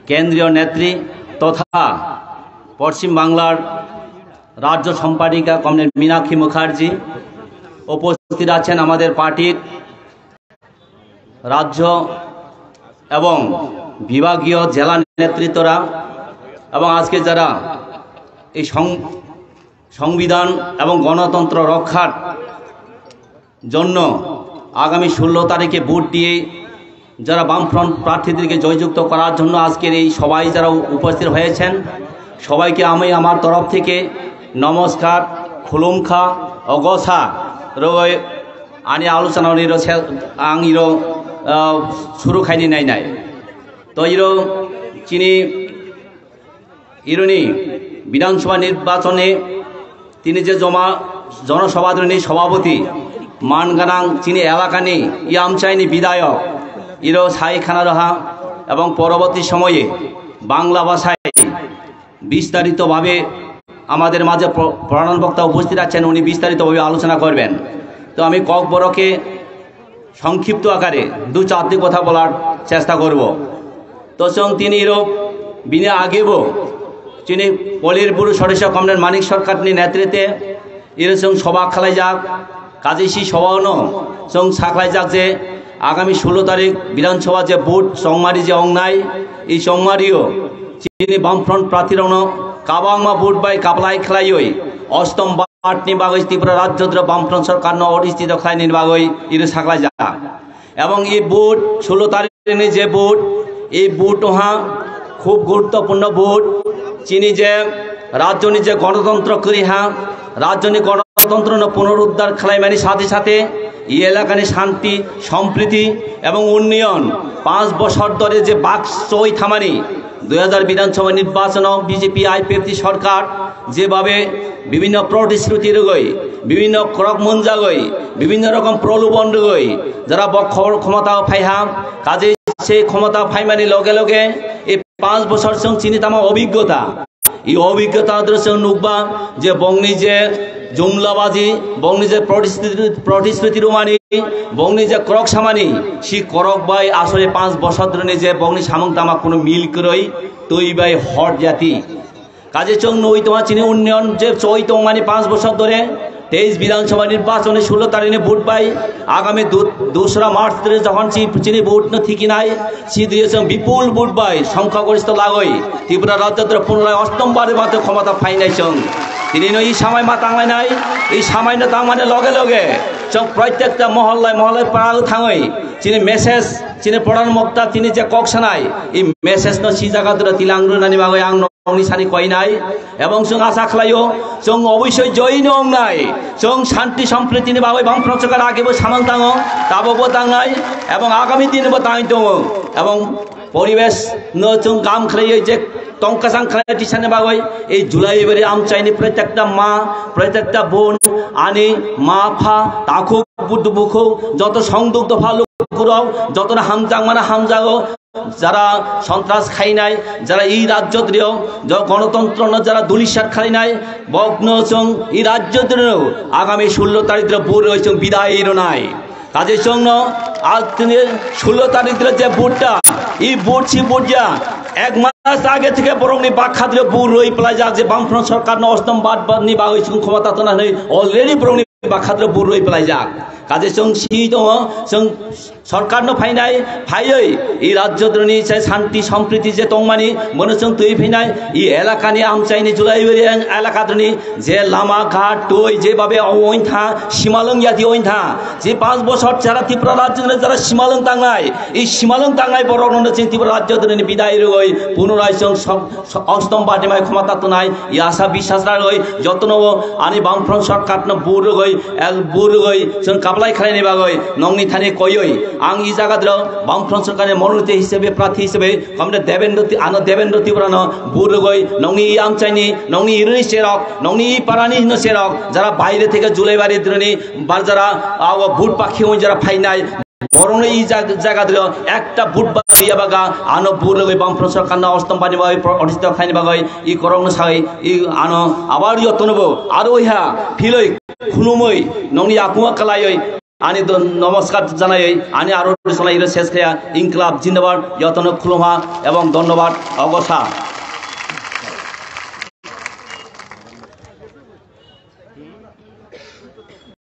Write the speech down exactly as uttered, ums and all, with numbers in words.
কেন্দ্রীয় নেত্রী তথা পশ্চিম বাংলার রাজ্য সম্পাদিকা কমরেড মীনাক্ষী মুখার্জি, উপস্থিত আছেন আমাদের পার্টির রাজ্য এবং বিভাগীয় জেলা নেতৃত্বরা এবং আজকে যারা এই সং-, সংবিধান এবং গণতন্ত্র রক্ষার জন্য আগামী ষোলো তারিখে ভোট দিয়ে যারা বামফ্রন্ট প্রার্থীদেরকে জয়যুক্ত করার জন্য আজকের এই সভায় যারা উপস্থিত হয়েছেন, সবাইকে আমি আমার তরফ থেকে নমস্কার, খুলুমখা, অগসা রয়ে আনি আলোচনা rw se-, ang iro, ah, suru khaini nainai. To iro chini ironi বিধানসভা নির্বাচনে তিনি যে জমা জনসভাদলনি সভাপতি, মানগানাং চিনি এলাকানি ইয়ামচাইনি বিধায়ক, ইরো সাই খানারোহা এবং পরবর্তী সময়ে বাংলা ভাষায় বিস্তারিতভাবে আমাদের মাঝে প্র-, প্রধান বক্তা উপস্থিত আছেন, উনি বিস্তারিতভাবে আলোচনা করবেন। তো আমি ককবরকে সংক্ষিপ্ত আকারে দু চারটি কথা বলার চেষ্টা করব। তো চং তিনি ইরো বিনি আগেবো চিনি পলির পুরুষ সদস্য কমরেড মানিক সরকারনি নেতৃত্বে ইরো চং সভা খালাইজাক, কাজেসি সভাওনো চং সাখলাইজাক যে আগামী ষোলো তারিখ বিধানসভা যে ভোট চংমারি যে অংনাই, এই চংমারিও চিনি বামফ্রন্ট প্রার্থীরওনো কাবাংমা ভোট bai kaplai khlaioi অষ্টম বাটনি bagwi Tripura rajyodro বামফ্রন্ট সরকারনো অধিষ্ঠিত khlaini bagwi ইরো সাখলাইজাক। এবং এই ভোট ষোলো তারিখনি যে ভোট, এই ভোট হা খুব গুরুত্বপূর্ণ ভোট। চিনি যে রাজ্যনি যে গণতন্ত্র করি হা, রাজ্যনি গণতন্ত্রনো পুনরুদ্ধার খালাইমানি সাথে সাথে এই এলাকানি শান্তি, সম্প্রীতি এবং উন্নয়ন পাঁচ বছর ধরে যে বাক চই থামানি দুই হাজার বিধানসভা নির্বাচন বিজেপি আইপিএফটি সরকার যেভাবে বিভিন্ন প্রতিশ্রুতি রগই, বিভিন্ন ক্রক মঞ্জাগই, বিভিন্ন রকম প্রলোভন রগই যারা বক খবর ক্ষমতা ফাইহা, কাজে সেই ক্ষমতা ফাইমানি লগে লগে এই পাঁচ বছর চং চিনি তামা অভিজ্ঞতা, এই অভিজ্ঞতা দৃশ্য নুকবা যে বংনি যে জুমলাবাজি, বংনি যে প্রতিশ্রুতি, প্রতিশ্রুতি রুমানি, বংনি যে ক্রক সামানি, সি ক্রক bai আসলে পাঁচ বছর ধরে যে বংনি সামং তামা কোনো মিল করই, তুই bai হট জাতি। কাজে চং নই তোমার চিনি উন্নয়ন যে চই তোমানি পাঁচ বছর ধরে তেইশ বিধানসভা নির্বাচনে ষোলো তারিখে ভোট bai আগামী দু-, দোসরা মার্চ ধরে যখন চি-, চিনি ভোট ন ঠিকি নাই, সিদ্রিয়ে চং বিপুল ভোট bai সংখ্যাগরিষ্ঠ লাগই ত্রিপুরা রাজ্য ধরে পুনরায় অষ্টম বারে মাত্র ক্ষমতা ফাইনাই চং। তিনি নই এই সময় মা তাংলাই নাই, এই সময় না তাংমানে লগে লগে চং প্রত্যেকটা মহল্লায় মহল্লায় পাড়া থাঙই চিনি মেসেজ, চিনি প্রধান বক্তা, চিনি যে কক সানাই, এই মেসেজ ন সি জায়গা ধরে তিলাং রুনানি বাগই ang nongni sani koinai, ebong chwng asa khlaio, chwng obisoi joino wngnai, chwng shanti sampriti ni bagwi bang protokol agebo samang tango, tabo bo tangnai, ebong agami din bo tangwi tongo, ebong poribesh no chwng gam khlaiwi je tongkasang khlai tisani bagwi ei July bari amchaini protekta ma, protekta bon, ani ma pha, takhuk budu bukhu, joto songduk dopha lukurok, jotono hamjak mana hamjago, jara sontras khainai, jara i rajyo drio, jo gonotontro no jara dulisar khainai, bokno chwng i rajyo drio agami sullo tarik drio bur roi chwng bidai ronai. Kaje chwng no al tini sullo tarik drio je bur ta, i bur si bur ja, ek mas age theke borok ni bakha drio bur roi plai jak je bangphron sorkar no ostom bad bad ni bagwi chwng khomota tona hinwi already borok ni bakha drio bur roi plai jak. Kaje chwng si tongo, chwng sorkar no phainai, phaiwi i rajyo droni se shanti sampriti je tongmani, mono chwng twi phainai, i elaka ni amchai ni Julaibari elaka droni je lama ghat twi je babe ointha, simalwng yati ointha, je panch bochor jara Tripura rajyo droni jara simalwng tangnai, i simalwng tangnai borok no chwng Tripura rajyo droni bidai rwgwi punorai chwng som-, ostom badi mai khomota tunai, i asa biswas ragwi jotono ani bangphron sorkar no bur rwgwi, el bur rwgwi chwng kaplai khlaini bagwi nongni thani koywi ang i jaga dro bangphron sorkar ni monoriti hisabe, prathi hisabe, komre Devendra Ti-, ano Devendra Tibrano bur rwgwi nongni i amchaini, nongni irwni serok, nongni i parani hino serok, jara baire theke Julaibari droni bar jara awo bur pakhi hwn jara phainai, borokno i jag-, jaga dilo ekta vote ba yabaga ano bur rwgwi bangphron sorkar no ostom bani bagwi pro-, odhistho khlaini bagwi i korokno sai i ano abar yotno bo aro iha philoi khulumoi nongni yakung kalaioi Ani do-, nomoskar janaiwi ani aro salai iro ses khaya, Inklab Jindabad, jotono khulumha ebong dhonnobad ogosa.